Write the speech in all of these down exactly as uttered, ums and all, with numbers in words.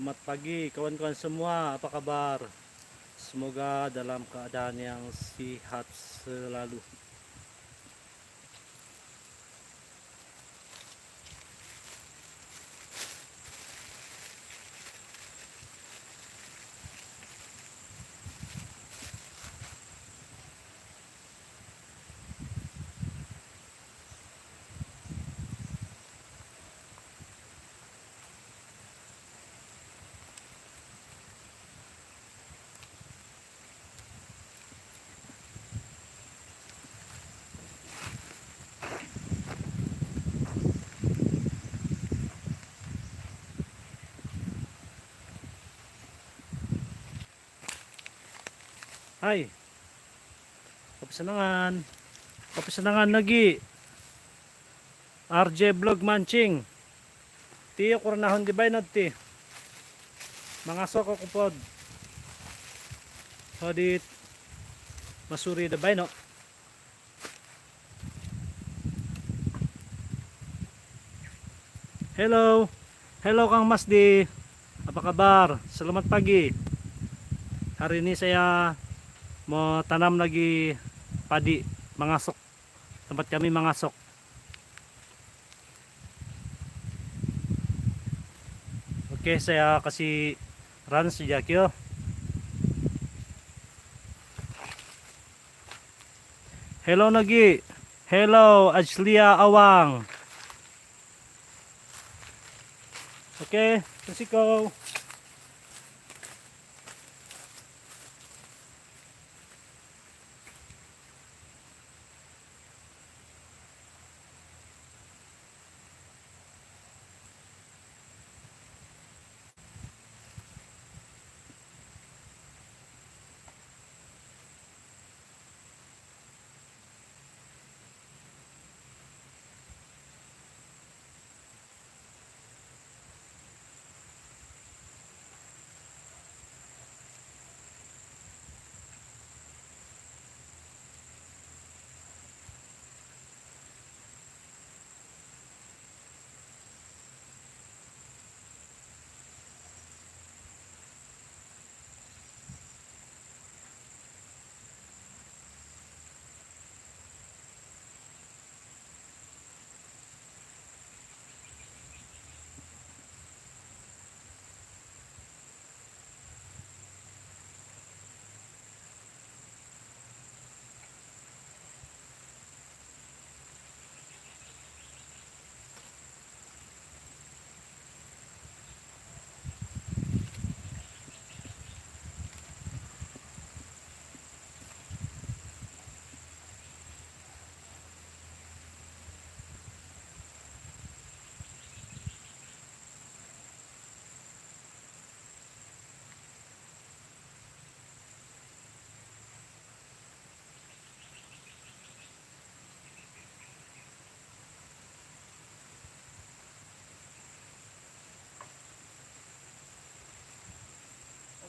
Selamat pagi kawan-kawan semua, apa kabar? Semoga dalam keadaan yang sihat selalu. Hai. Kapisanangan. Kapisanangan lagi. R J Vlog Mancing. Ti, ukuran nahun di baino ti. Mangasok oku pod. Hodit masuri da baino. Hello. Hello, Kang Masdi. Apa kabar? Selamat pagi. Hari ini saya mau tanam lagi padi, mangasok. Tempat kami mangasok. Okey, saya kasih run saja, kyo. Hello, Nogi. Hello, Ajlia Awang. Okey, let's go.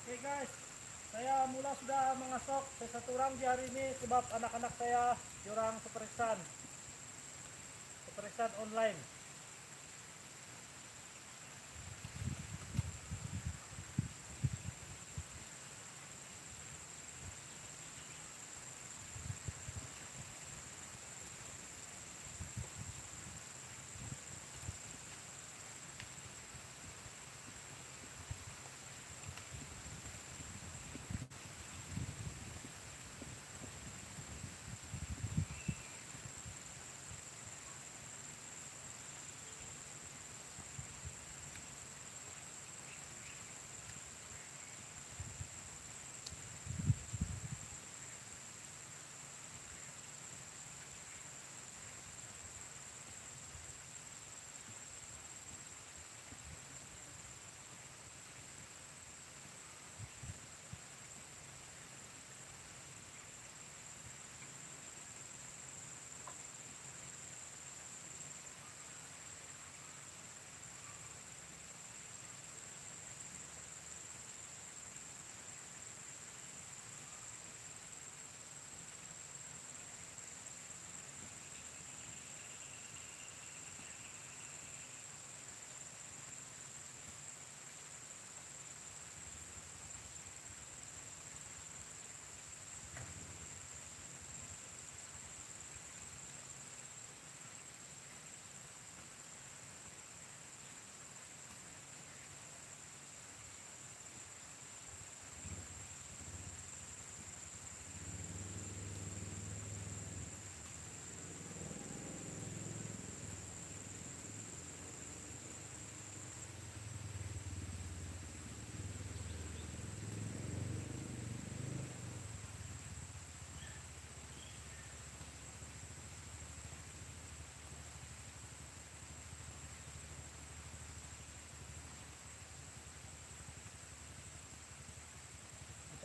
Okey guys, saya mula sudah mangasok, saya satu orang di hari ini sebab anak-anak saya diorang peperiksaan, peperiksaan online.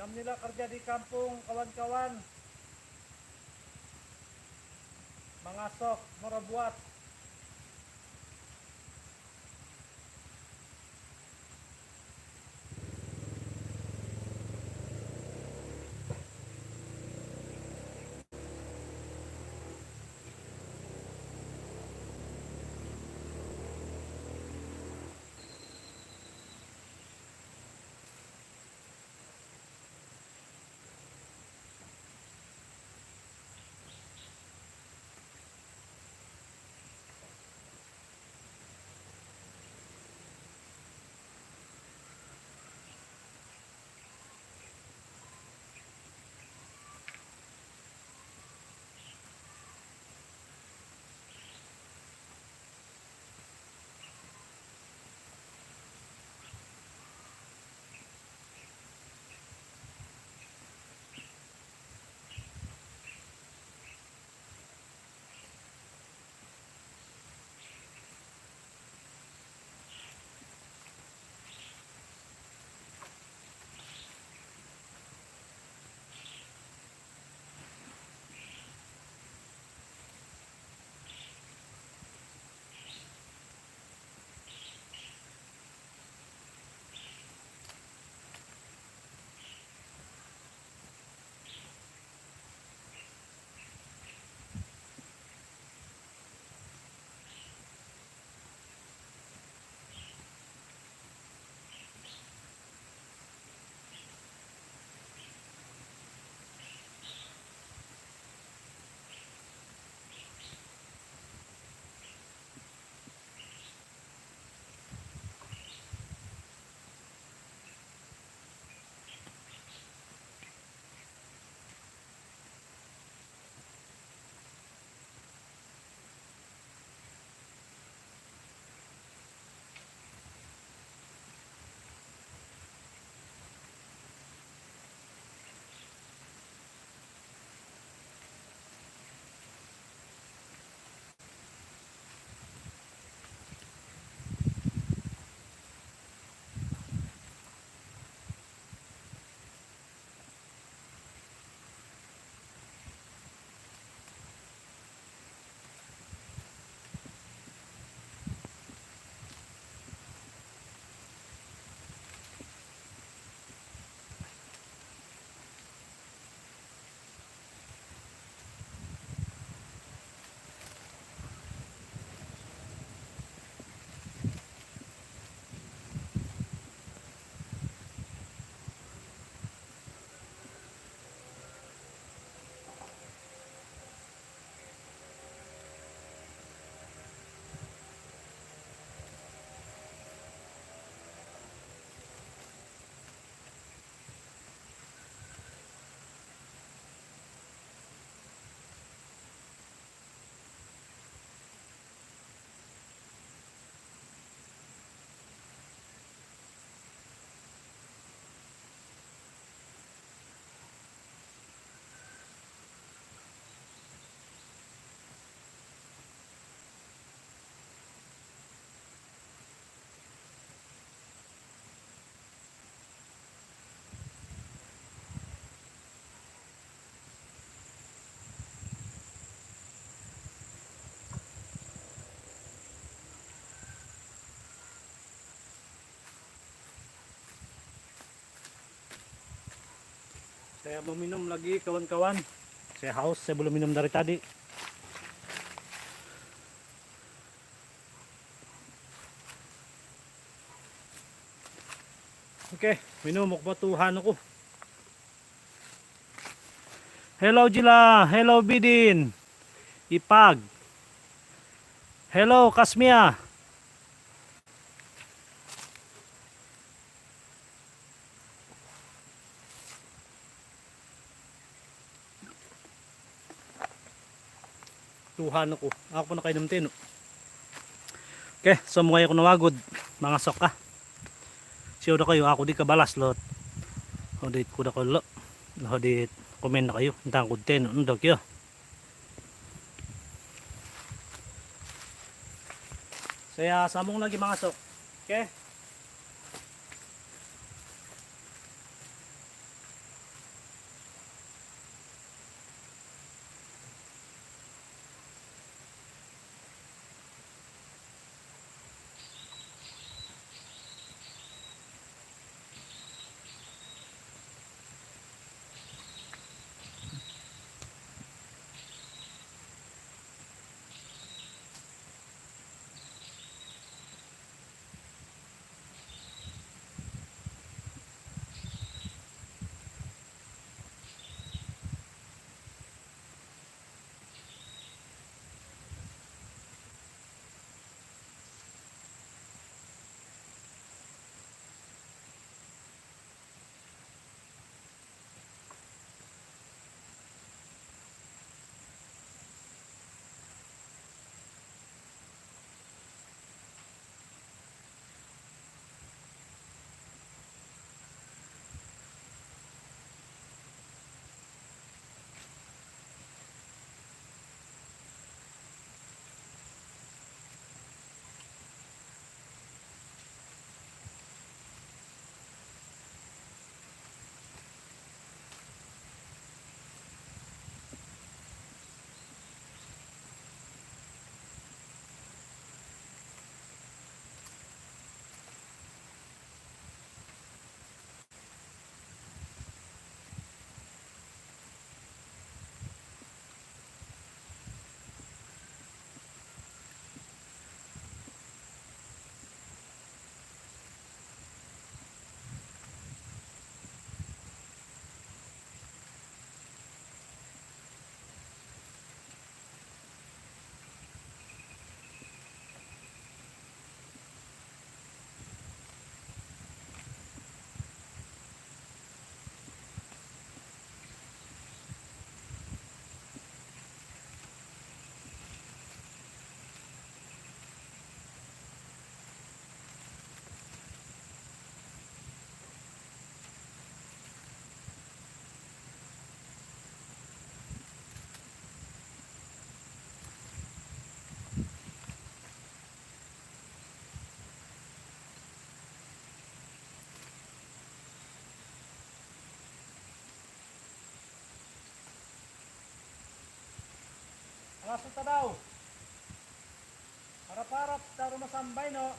Inilah kerja di kampung, kawan-kawan. Mangasok, merabuat. Saya mau minum lagi, kawan-kawan. Saya haus, saya belum minum dari tadi. Okay, minum ako, tuhan ako. Hello, Jila. Hello, Bidin. Ipag. Hello, Kasmia. Tuhan ako. Ako nakainom tino. Okay, so mongoi ako na wagud, mangasok ka. Siyo da kayo, ako di kabalas lot. Hodit ku da kayo lo. Hodit komen da kayo. Intang ku tino, ndok yo. Saya sambung lagi mangasok. Okay. Tadau. Harap-harap tadau masambay no.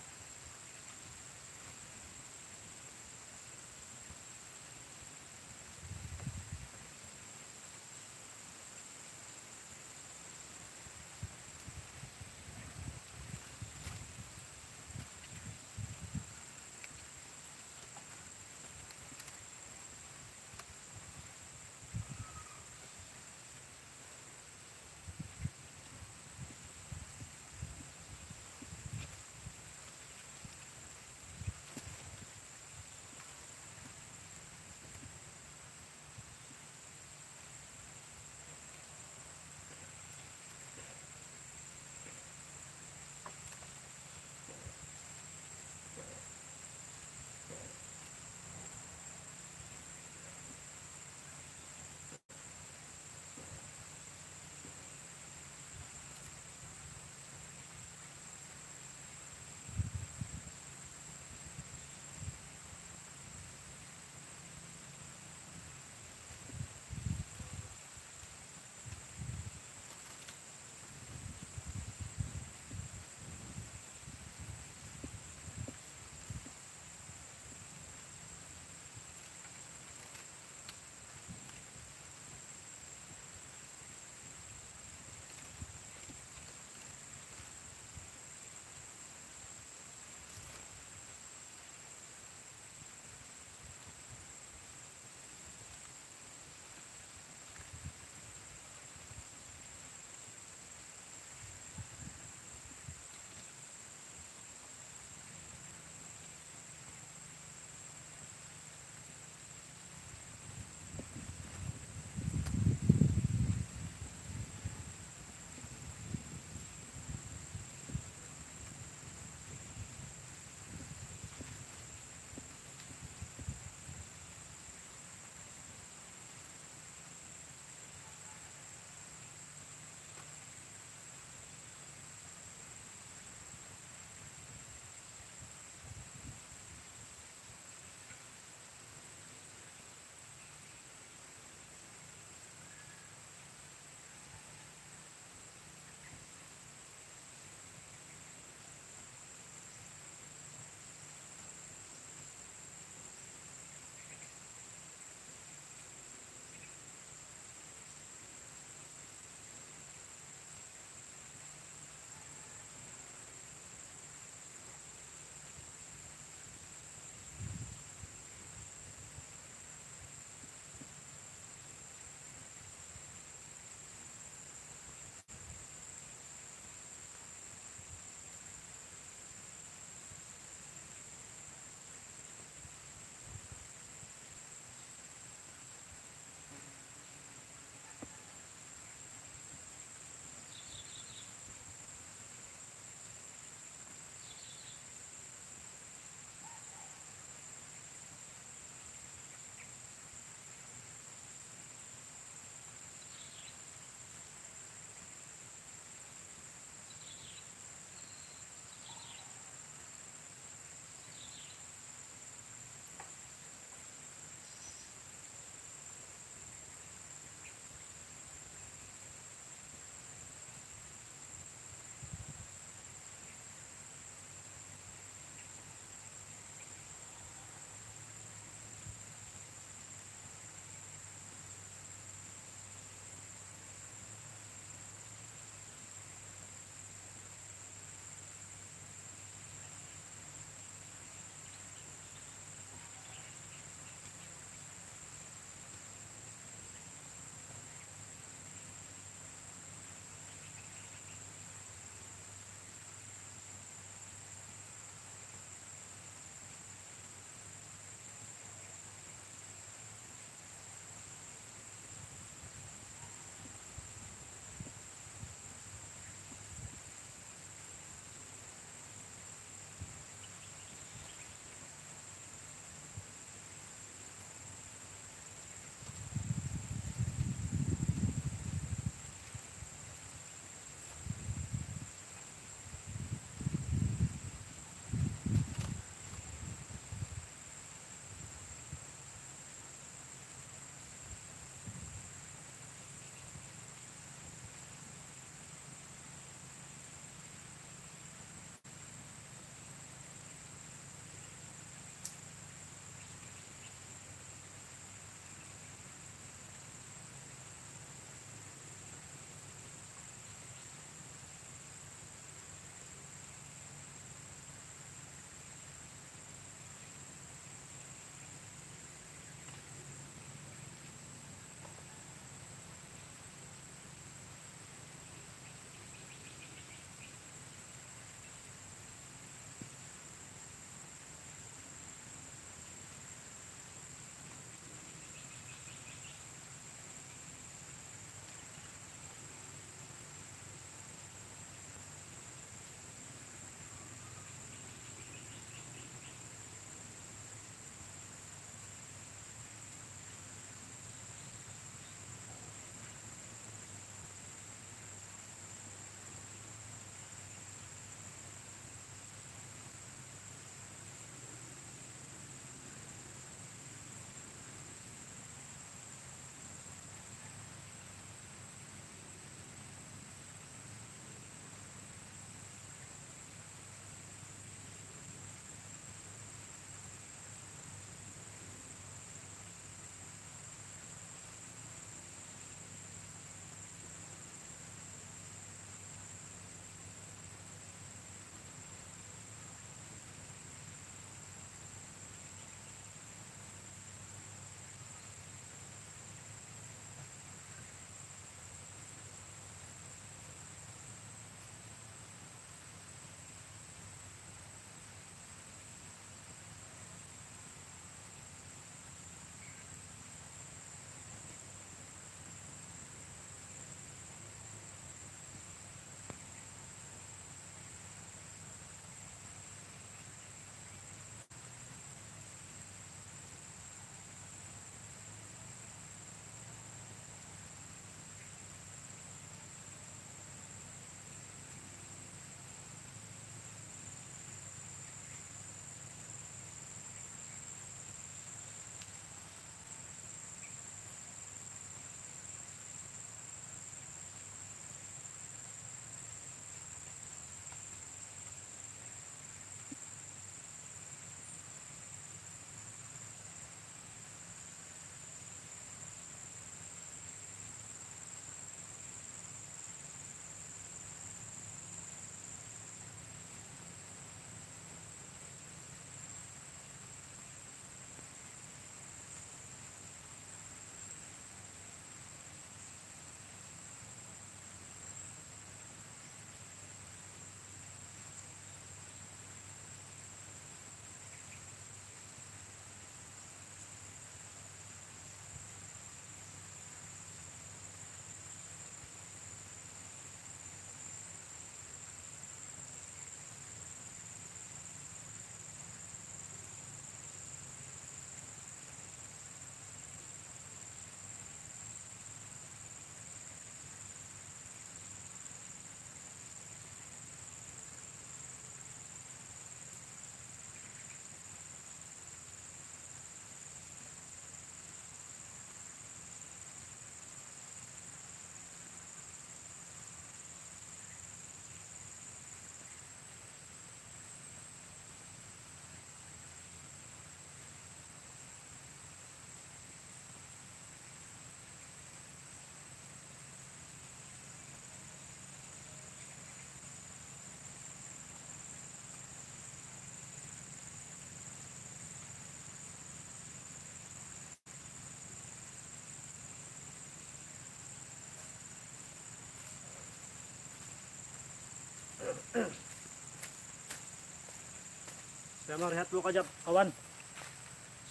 Saya mau rehat dulu kajap, kawan.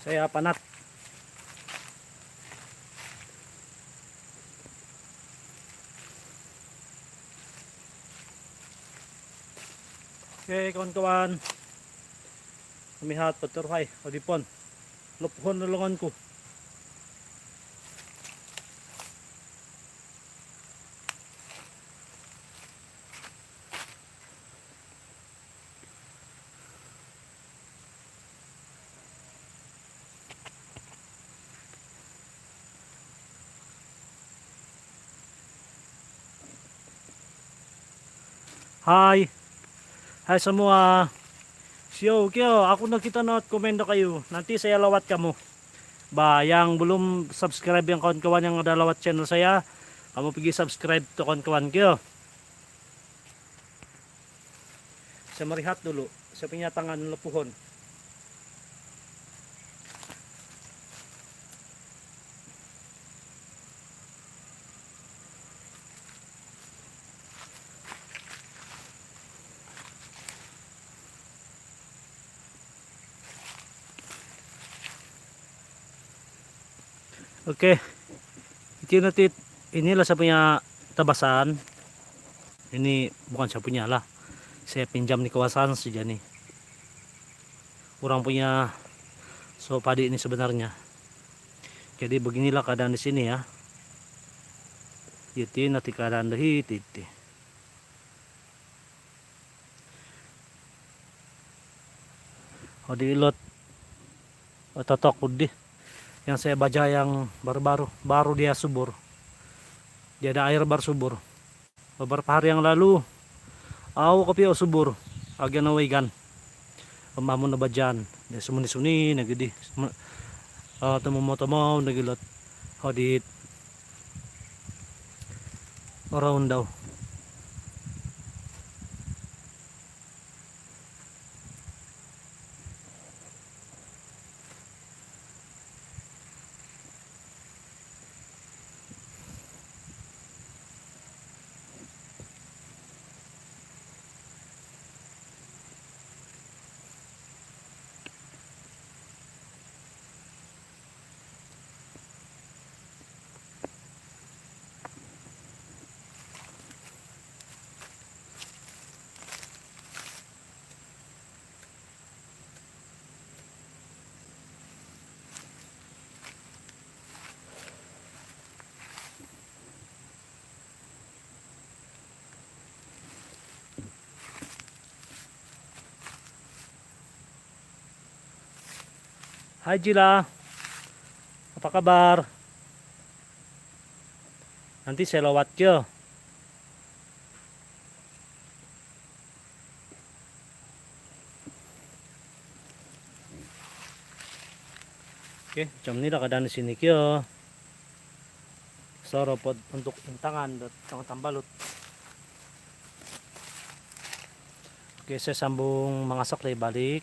Saya panat. Oke, kawan-kawan. Kami hat peterhai, odipon. Lupuhon lolonganku. Hai. Hai semua. Siou kio, aku nakita na komen da kayu. Nanti saya lawat kamu. Ba, yang belum subscribe yang kawan-kawan yang ada lawat channel saya, kamu pigi subscribe tu kawan-kawan kio. Saya merihat dulu. Saya punya tangan lepuhon. Oke. Iti nanti, inilah saya punya tabasan. Ini bukan saya punya lah. Saya pinjam ni kawasan saja ni. Orang punya so padi ni sebenarnya. Jadi beginilah keadaan di sini ya. Iti nanti keadaan dah iti. Oh, di ilot. Oh, totok ku di. Yang saya baja yang baru-baru, baru dia subur. Dia ada air baru subur. Beberapa hari yang lalu, au kopi au subur. Agian awaigan. Pemamun na bajan. Dia sumuni-suni na gidi. Sem-, ah, temau-temau na gilot. Hodit. Orang undau. Hai Jila, apa kabar? Nanti saya lawat ke. Oke, macam ni lah keadaan di sini kio. Soropod untuk intangan dot tangah tambalut. Oke, saya sambung mangasak dari balik.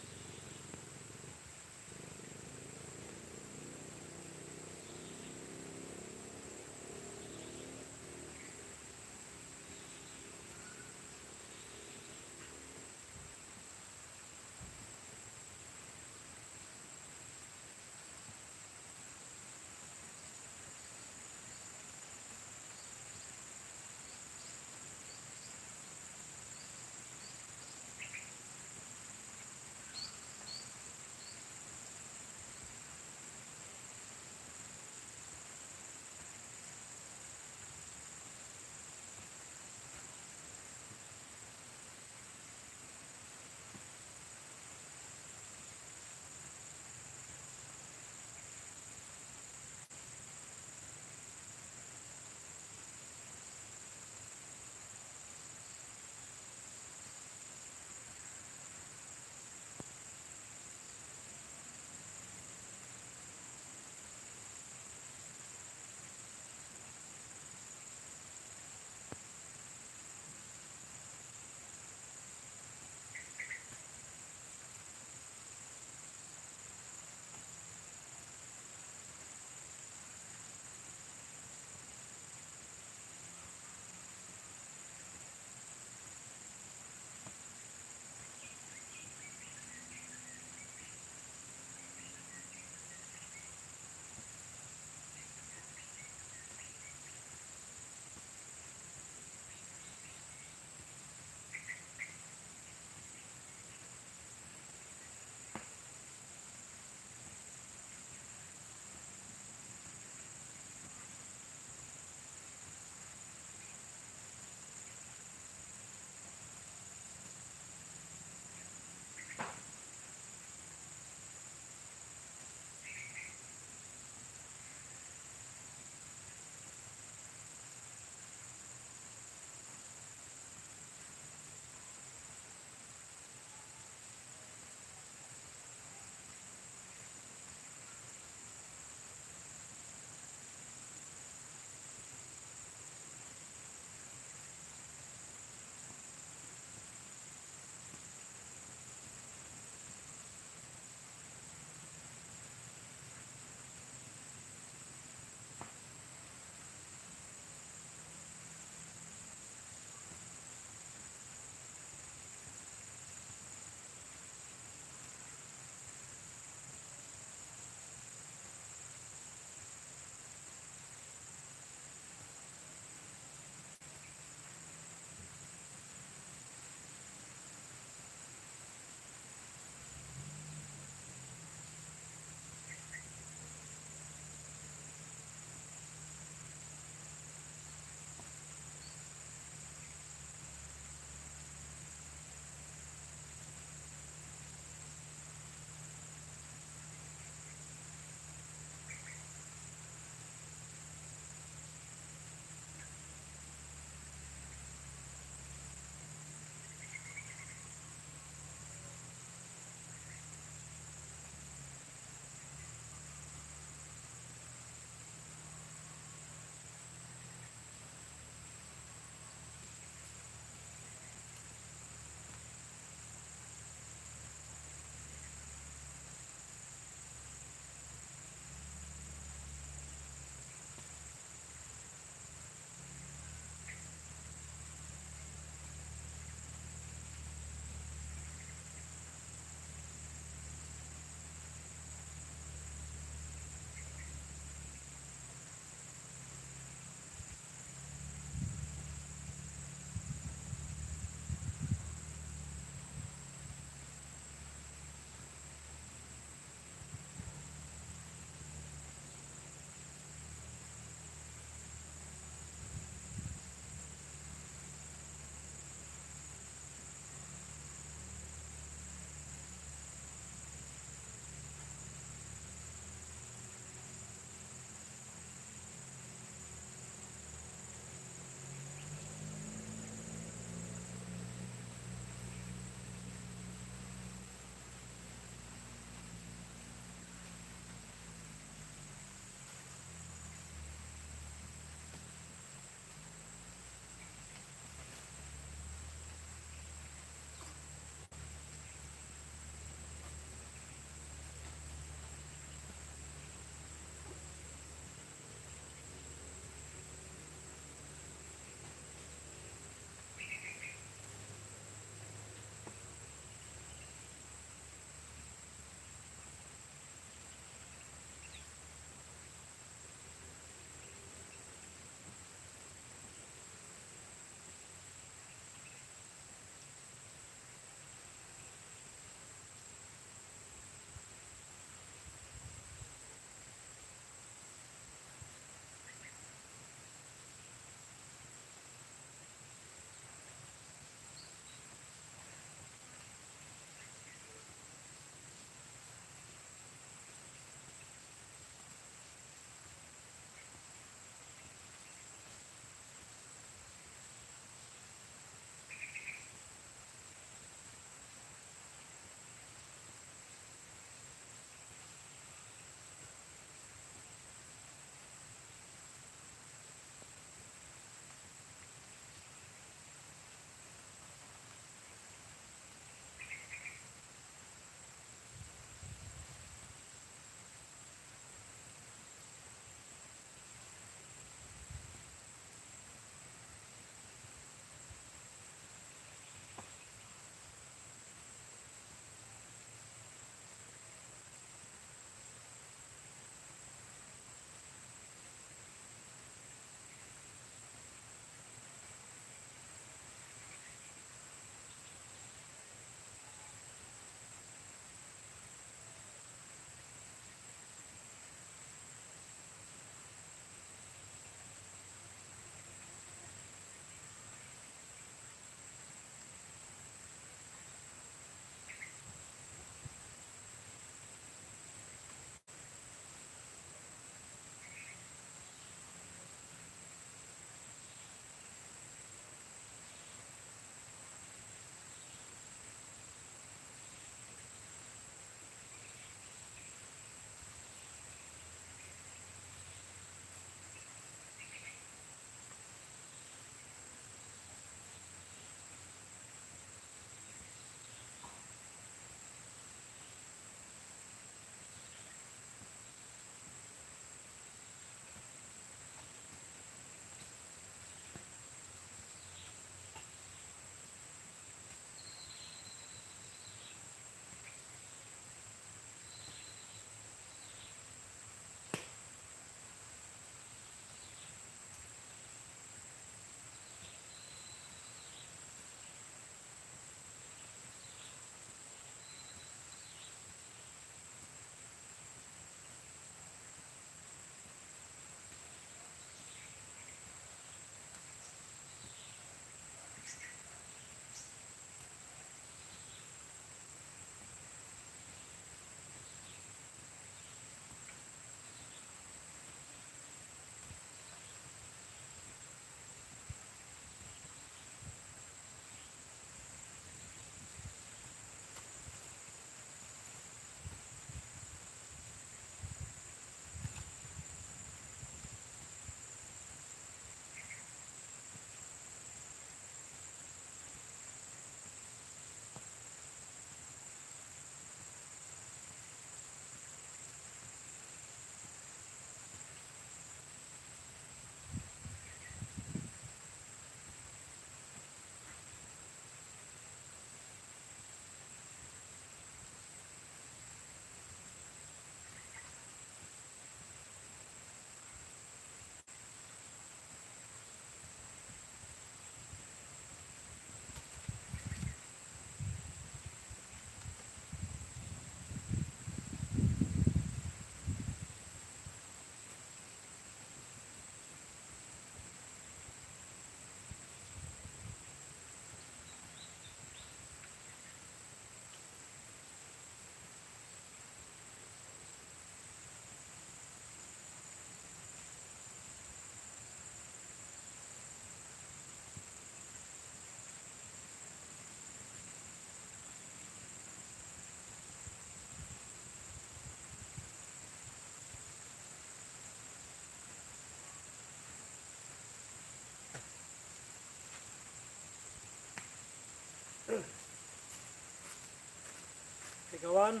Kawan,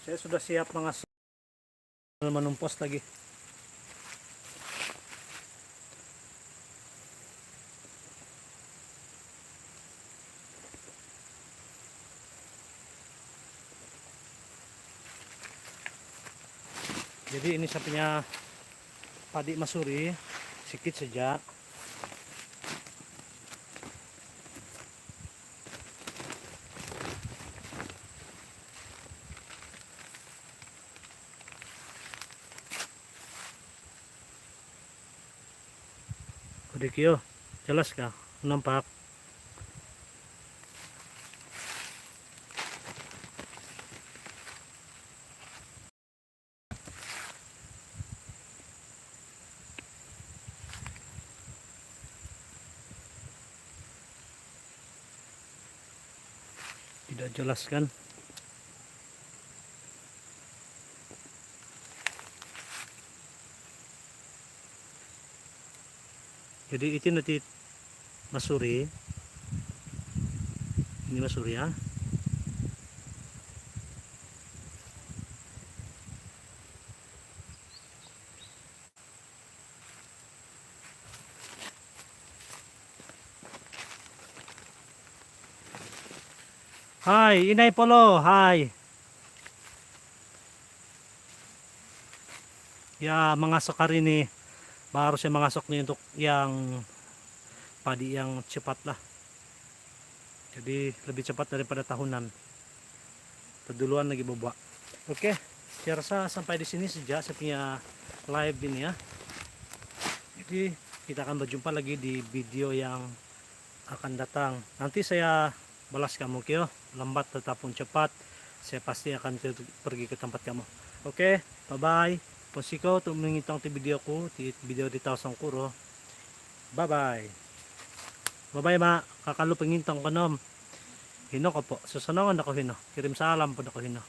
saya sudah siap mengasah, manumpos lagi. Jadi ini saya punya padi masuri, sikit saja. Padi kio, jelas kah? Nampak? Tidak jelas kan? Jadi iti nanti masuri. Ini masuri ya. Hai, Inai Polo, hai. Ya, mangasok hari ni, baru saya mangasok ni untuk yang padi yang cepat lah. Jadi, lebih cepat daripada tahunan. Terduluan lagi bubuak. Okey, saya rasa sampai di sini saja saya punya live ini ya. Jadi, kita akan berjumpa lagi di video yang akan datang. Nanti saya balas kamu, kio. Lambat ataupun cepat, saya pasti akan ter-, pergi ke tempat kamu. Okey, bye-bye. Pounsikou tu mangintong ti video ku, ti video di Taw Songkuro. Bye-bye. Bye-bye, Ma. Kakalu pangintong ko, nom. Hino ko po. Sosonongon da ko hino. Kirim salam po da ko hino.